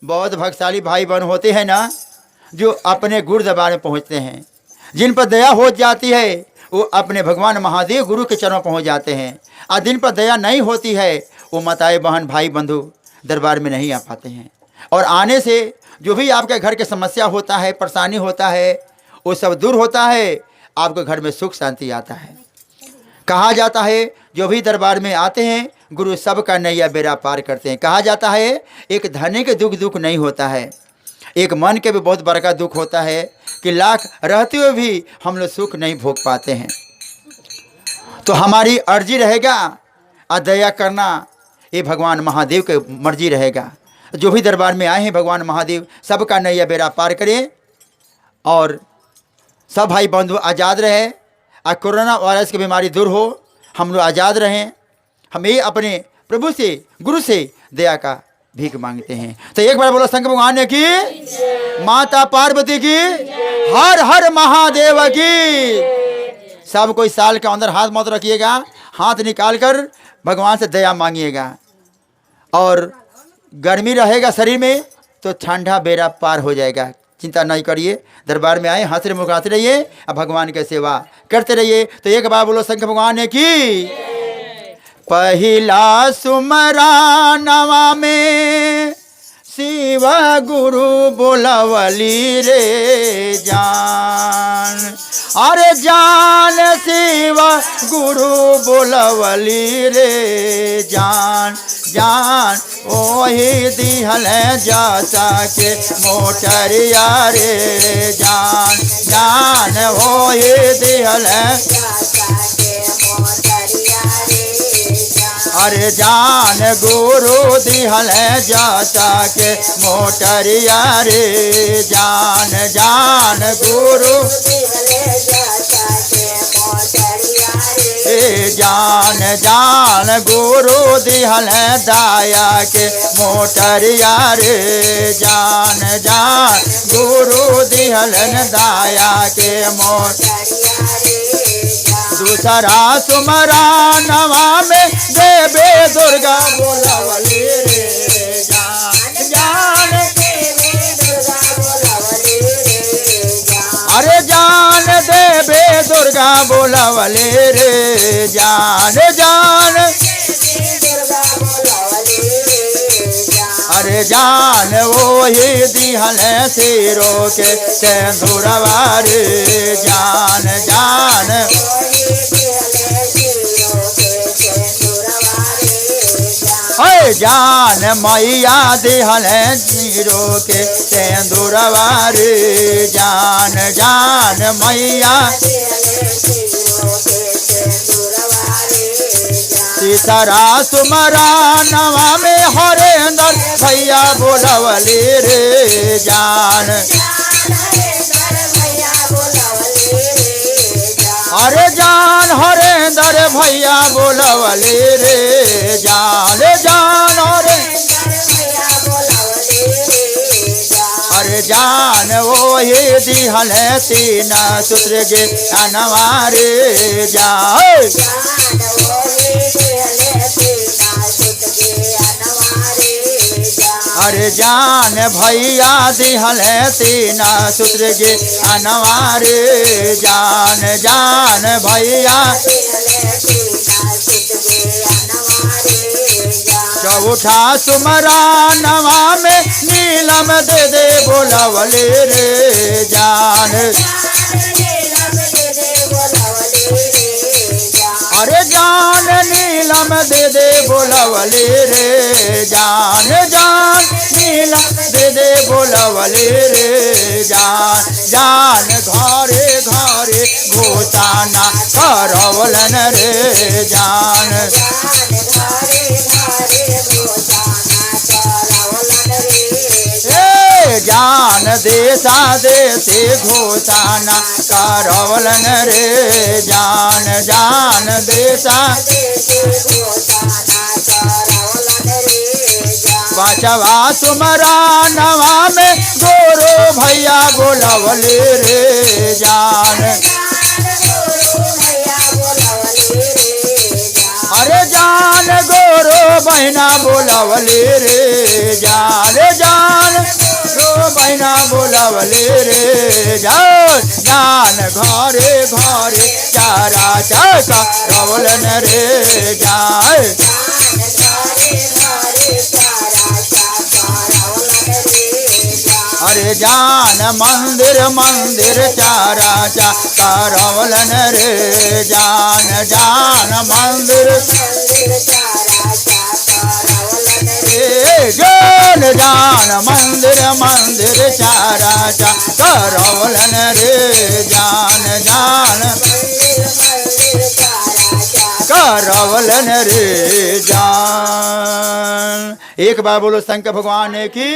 बहुत भक्तशाली भाई बहन होते हैं ना, जो अपने गुरु दरबार में पहुंचते हैं, जिन पर दया हो जाती है वो अपने भगवान महादेव गुरु के चरणों पहुंच जाते हैं, और जिन पर दया नहीं होती है वो माताएं बहन भाई बंधु दरबार में नहीं आ पाते हैं। और आने से जो भी आपके घर के समस्या होता है, परेशानी होता है, वो सब दूर होता है, आपके घर में सुख शांति आता है। कहा जाता है जो भी दरबार में आते हैं गुरु सबका नैया बेड़ा पार करते हैं। कहा जाता है एक धनी के दुख दुख नहीं होता है, एक मन के भी बहुत बड़का दुख होता है कि लाख रहते हुए भी हम लोग सुख नहीं भोग पाते हैं। तो हमारी अर्जी रहेगा और दया करना ये भगवान महादेव के मर्जी रहेगा। जो भी दरबार में आए हैं भगवान महादेव सबका नैया बेड़ा पार करें और सब भाई बंधु आज़ाद रहे और कोरोना वायरस की बीमारी दूर हो, हम लोग आज़ाद रहें। हम ये अपने प्रभु से गुरु से दया का भीख मांगते हैं। तो एक बार बोलो शंकर भगवान की, माता पार्वती की, हर हर महादेव की। सब कोई साल के अंदर हाथ मत रखिएगा, हाथ निकाल कर भगवान से दया मांगिएगा। और गर्मी रहेगा शरीर में तो ठंडा बेड़ा पार हो जाएगा, चिंता नहीं करिए। दरबार में आए, हंसते मुस्कुराते रहिए और भगवान की सेवा करते रहिए। तो एक बार बोलो शंकर भगवान की। पहिला सुमरा नवा में शिव गुरु बोलवली रे जान, अरे जान शिव गुरु बोलवली रे जान, जान ओही दिहल जाता के मोटरिया रे जान, जान ओही दिहल, अरे जान गुरु दिहल जाता के मोटरिया रे जान, जान गुरु ए जान, जान गुरु दिहल दाया के मोटरिया रे जान, जान गुरु दिहल दाया के मोट। दूसरा सुमरा नवा में देवे दुर्गा बोलवली रे जान, जान अरे जान देवे दुर्गा बोलवली रे जान, जान अरे जान वही दिहल सिरो के सिंदूरवा रे जान, जान अरे जान मैया दिहल सिरो के सिंदूरवा रे जान, जान मैया। सीतारा सुमरा नवा में हरेंद्र भैया बोलवली रे जान, अरे जान हरेंद्र भैया बोलवली रे जान, जान हरे अरे जान वही दिहल तीन सूत्र के अनवारे जान, अरे जान भैया दिहल तीन सूत्र के अनवारे जान, जान भैया। चौथा सुमरा नवा में नीलम दे दे बोलवले रे जान, अरे जान नीलम दे दे बोलवले रे जान, जान नीलम दे दे बोलवले रे जान, जान घरे घरे घोषणा करवलन रे जान, ए जान देशा देशे घोषणा करवलन रे जान, जान देशा। पांचवा सुमरा नवा में गुरु भैया बोलवले रे जान, अरे जान गुरु बहना बोलवले रे जान, जान बोलवले रे जान, जान घरे घरे चारा चाका रवलन रे जान। अरे जान मंदिर मंदिर चारा चाका रवलन रे जान, जान मंदिर रे जान, जान मंदिर मंदिर चारा चाका रवलन रे जान, जान करवलन रे जान। एक बार बोलो शंकर भगवान की।